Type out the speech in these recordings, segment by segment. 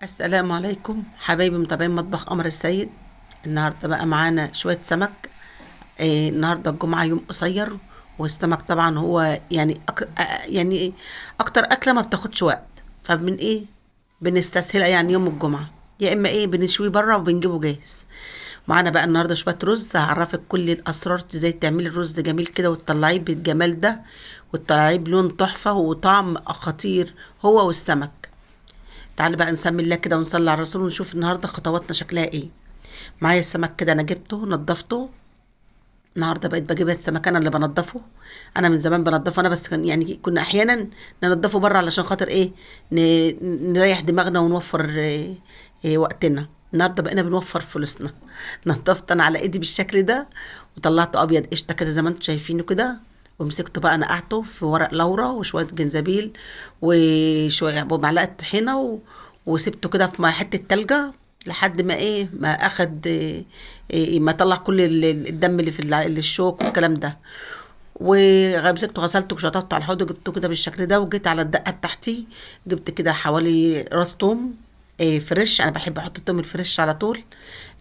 السلام عليكم حبايبي متابعين مطبخ قمر السيد. النهارده بقى معانا شوية سمك. النهارده الجمعة، يوم قصير، والسمك طبعا هو يعني يعني اكتر اكله ما بتاخدش وقت، فمن ايه بنستسهلها يعني يوم الجمعة، يا اما ايه بنشويه بره وبنجيبه جاهز. معانا بقى النهارده شوية رز، هعرفك كل الاسرار ازاي تعملي الرز جميل كده وتطلعيه بالجمال ده، وتطلعيه بلون تحفة وطعم خطير هو والسمك. تعالي بقى نسمي الله كده ونصلي على الرسول ونشوف النهارده خطواتنا شكلها ايه. معايا السمك كده، انا جبته نضفته النهارده، بقيت بجيب السمك انا اللي بنضفه، انا من زمان بنضفه انا، بس كان يعني كنا احيانا ننضفه بره علشان خاطر ايه، نريح دماغنا ونوفر إيه وقتنا. النهارده بقينا بنوفر فلوسنا. نضفت انا على ايدي بالشكل ده وطلعته ابيض قشطه كده زي ما انتم شايفينه كده، ومسكته بقى نقعته في ورق لورا وشوية جنزبيل وشوية ومعلقة طحينه وسبته كده في حتة تلجه لحد ما ايه، ما اخد إيه، ما طلع كل الدم اللي في الشوك والكلام ده. ومسكته غسلته وشطفته على الحوض وجبته كده بالشكل ده، وجيت على الدقة بتاعتي، جبت كده حوالي راس توم إيه fresh. انا بحب احط التوم ال fresh على طول،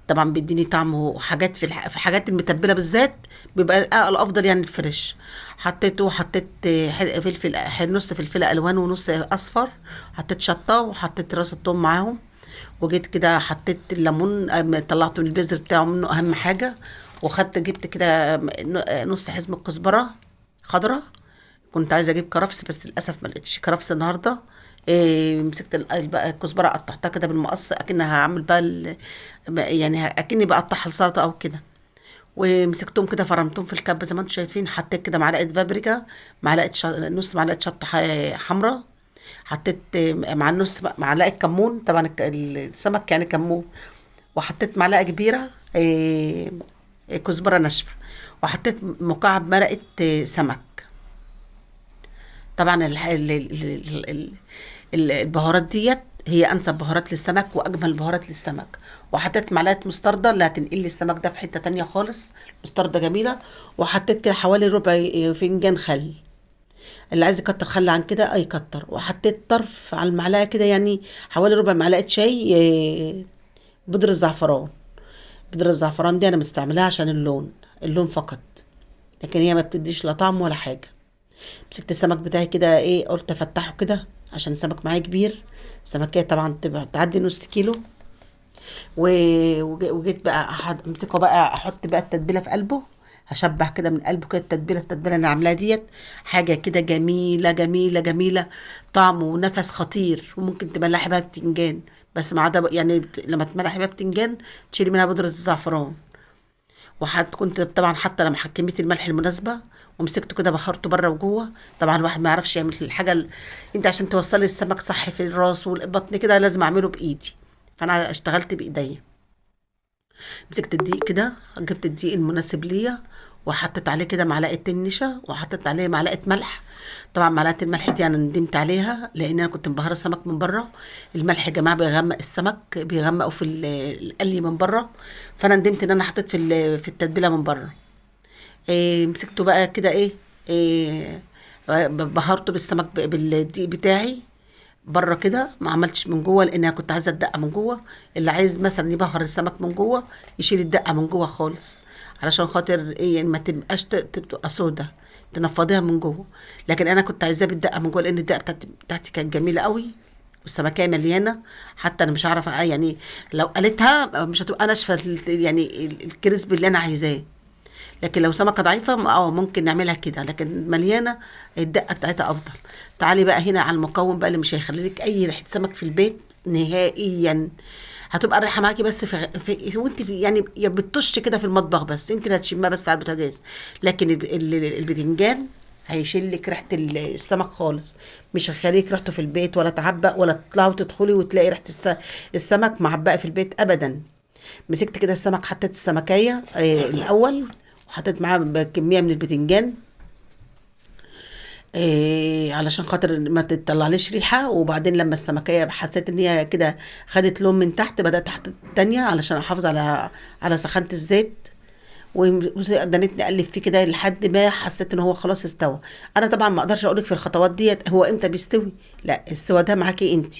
طبعا بيديني طعم وحاجات في حاجات المتبله بالذات بيبقى الافضل يعني ال fresh. حطيته وحطيت فلفل، نص فلفله الوان ونص اصفر، حطيت شطه وحطيت راس التوم معاهم، وجيت كده حطيت الليمون، طلعته من البذر بتاعه منه اهم حاجة، وخدت جبت كده نص حزمه كزبره خضراء. كنت عايزه اجيب كرفس بس للاسف ما لقيتش كرفس النهارده. مسكت الكزبره قطعتها كده بالمقص اكنها هعمل بقى يعني اكني بقطعها لسلطه او كده، ومسكتهم كده فرمتهم في الكبه زي ما انتم شايفين. حطيت كده معلقه بابريكا، معلقه نص معلقه شطه حمراء، حطيت مع النص معلقه كمون، طبعا السمك يعني كمون، وحطيت معلقه كبيرة كزبره ناشفة، وحطيت مكعب مرقه سمك. طبعا البهارات ديت هي انسب بهارات للسمك واجمل بهارات للسمك. وحطيت معلقه مستردة اللي هتنقل لي السمك ده في حتة تانية خالص، مستردة جميلة. وحطيت كده حوالي ربع فنجان خل، اللي عايز يكتر خل عن كده اي يكتر. وحطيت طرف على المعلقة كده يعني حوالي ربع معلقه شاي بودره الزعفران. بودره الزعفران دي انا مستعملاها عشان اللون، اللون فقط، لكن هي ما بتديش لا طعم ولا حاجة. مسكت السمك بتاعي كده ايه، قلت افتحه كده عشان السمك معايا كبير، السمكيه طبعا تبقى تعدي نص كيلو. وجيت بقى امسكه بقى احط بقى التتبيله في قلبه، هشبع كده من قلبه كده التتبيله. التتبيله اللي انا عاملاها ديت حاجة كده جميلة جميلة جميلة، طعم ونفس خطير. وممكن تملحي بقى بتنجان، بس ما عدا يعني لما تملحي بقى بتنجان تشيلي منها بودره الزعفران. كنت طبعا حاطه لما كمية الملح المناسبة، ومسكته كده بهرته بره وجوه. طبعا الواحد ما يعرفش يعمل الحاجة انت عشان توصلي السمك صح في الراس والبطن كده لازم اعمله بايدي، فانا اشتغلت بايديا. مسكت الدقيق كده، جبت الدقيق المناسب ليا وحطيت عليه كده معلقه النشا، وحطيت عليه معلقه ملح. طبعا معلقه الملح دي انا ندمت عليها لان انا كنت مبهرة السمك من بره. الملح يا جماعة بيغمق السمك، بيغمقه في القلي من بره، فانا ندمت ان انا حطيت في التتبيله من بره. مسكته بقى كده ايه، بهرته بالسمك بالدقيق بتاعي بره كده، ما عملتش من جوه لان انا كنت عايزه الدقة من جوه. اللي عايز مثلا يبهر السمك من جوه يشيل الدقة من جوه خالص، علشان خاطر ايه يعني ما تبقاش تبقى سودا، تنفضيها من جوه. لكن انا كنت عايزاه بالدقه من جوه لان الدقة بتاعتي كانت جميلة قوي، والسمكيه مليانة. حتى انا مش عارفه يعني لو قالتها مش هتبقى ناشفة يعني الكريسبي اللي انا عايزاه. لكن لو سمكة ضعيفة ممكن نعملها كده، لكن مليانة الدقة بتاعتها افضل. تعالي بقى هنا على المكون بقى اللي مش هيخلي لك اي ريحه سمك في البيت نهائيا، هتبقى الريحة معاكي بس في وانت يعني يا بتطش كده في المطبخ، بس انت اللي هتشمها بس على البوتاجاز. لكن البتنجان هيشيل لك ريحه السمك خالص، مش هيخليك ريحته في البيت ولا تعبق ولا تطلعي وتدخلي وتلاقي ريحه السمك معبقه في البيت ابدا. مسكت كده السمك، حطيت السمكيه الاول، وحطيت معاها كمية من البتنجان علشان خاطر ما تطلعليش ريحه. وبعدين لما السمكيه حسيت ان هي كده خدت لون من تحت، بدات احط التانية علشان احافظ على سخانه الزيت. ودنيت نقلب فيه كده لحد ما حسيت ان هو خلاص استوى. انا طبعا ما اقدرش اقولك في الخطوات ديت هو امتى بيستوي، لا السوا ده معاكي انت،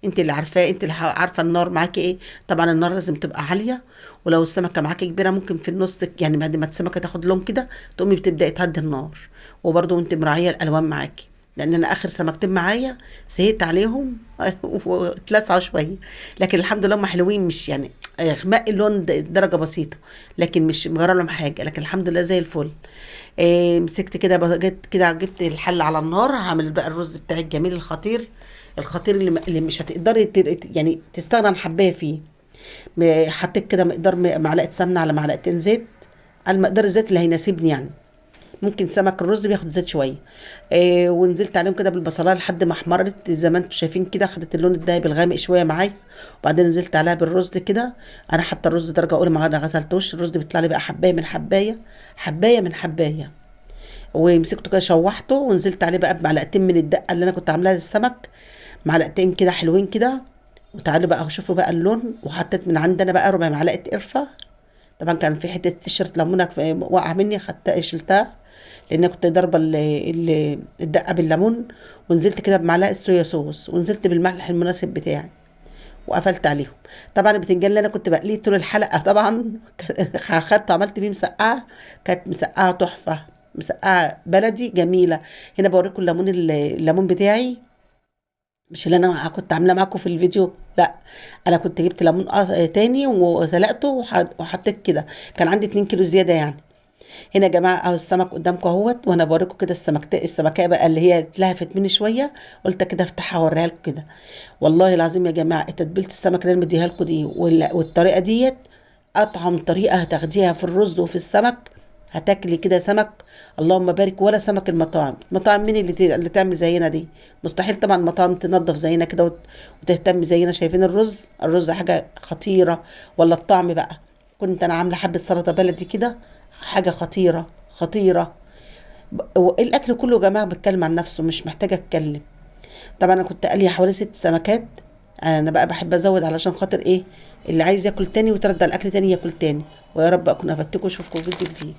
انت اللي عارفاه، انت اللي عارفه النار معاكي ايه. طبعا النار لازم تبقى عالية، ولو السمكة معاكي كبيرة ممكن في النص يعني بعد ما السمكة تاخد لون كده تقومي بتبداي تهدي النار، وبرده وانت مراعيه الالوان معاكي، لان انا اخر سمكتين معايا سهيت عليهم واتلسعوا شوية، لكن الحمد لله هم حلوين، مش يعني غماء اللون درجه بسيطة، لكن مش مجرى لهم حاجة، لكن الحمد لله زي الفل. مسكت كده، جيت كده جبت الحلة على النار، هعمل بقى الرز بتاعي الجميل الخطير الخطير اللي مش هتقدري يعني تستغنى عن حبايه فيه. حطيت كده مقدار معلقه سمنه على معلقتين زيت، على مقدار الزيت اللي هيناسبني يعني، ممكن سمك الرز بياخد زيت شوية. ونزلت عليهم كده بالبصلايه لحد ما احمرت زي ما انتم شايفين كده، خدت اللون الذهبي الغامق شوية معايا، وبعدين نزلت عليها بالرز كده. انا حاطه الرز درجه اولى، ما غسلتوش، الرز بيطلع لي بقى حبايه من حبايه، حبايه من حبايه. ومسكته كده شوحته، ونزلت عليه بقى بمعلقتين من الدقة اللي انا كنت عاملاها للسمك، معلقتين كده حلوين كده. وتعالوا بقى شوفوا بقى اللون. وحطيت من عندنا بقى ربع معلقه قرفه، طبعا كان في حتة قشرة ليمونه واقعه مني، خدتها شلتها لان كنت ضاربه الدقة بالليمون. ونزلت كده بمعلقه صويا صوص، ونزلت بالملح المناسب بتاعي، وقفلت عليهم. طبعا البتنجان اللي انا كنت بقليه طول الحلقة طبعا خدته عملت بيه مسقعه، كانت مسقعه تحفة، مسقعه بلدي جميلة. هنا بوريكم الليمون، الليمون بتاعي مش اللي انا كنت عاملاه معاكم في الفيديو، لا انا كنت جبت ليمون تاني وسلقته وحطيت كده، كان عندي 2 كيلو زيادة يعني. هنا يا جماعة اهو السمك قدامكم اهوت، وانا بوريكم كده السمكيه بقى اللي هي اتلهفت مني شوية، قلت كده افتحها واوريها لكم كده. والله العظيم يا جماعة تتبيله السمك اللي انا مديها لكم دي والطريقة ديت اطعم طريقه هتاخديها في الرز وفي السمك. هتاكلي كده سمك اللهم بارك، ولا سمك المطاعم. مطاعم مين اللي تعمل زينا دي؟ مستحيل طبعا المطاعم تنظف زينا كده وتهتم زينا. شايفين الرز؟ الرز حاجة خطيرة، ولا الطعم بقى. كنت انا عامله حبه سلطة بلدي كده، حاجة خطيرة خطيرة. الاكل كله يا جماعة بيتكلم عن نفسه، مش محتاجه اتكلم. طبعا انا كنت قاليه حوالي 6 سمكات، انا بقى بحب ازود علشان خاطر ايه، اللي عايز ياكل تاني وترد على الاكل تاني ياكل تاني. ويا رب اكون افدتكم، واشوفكم في فيديو جديد.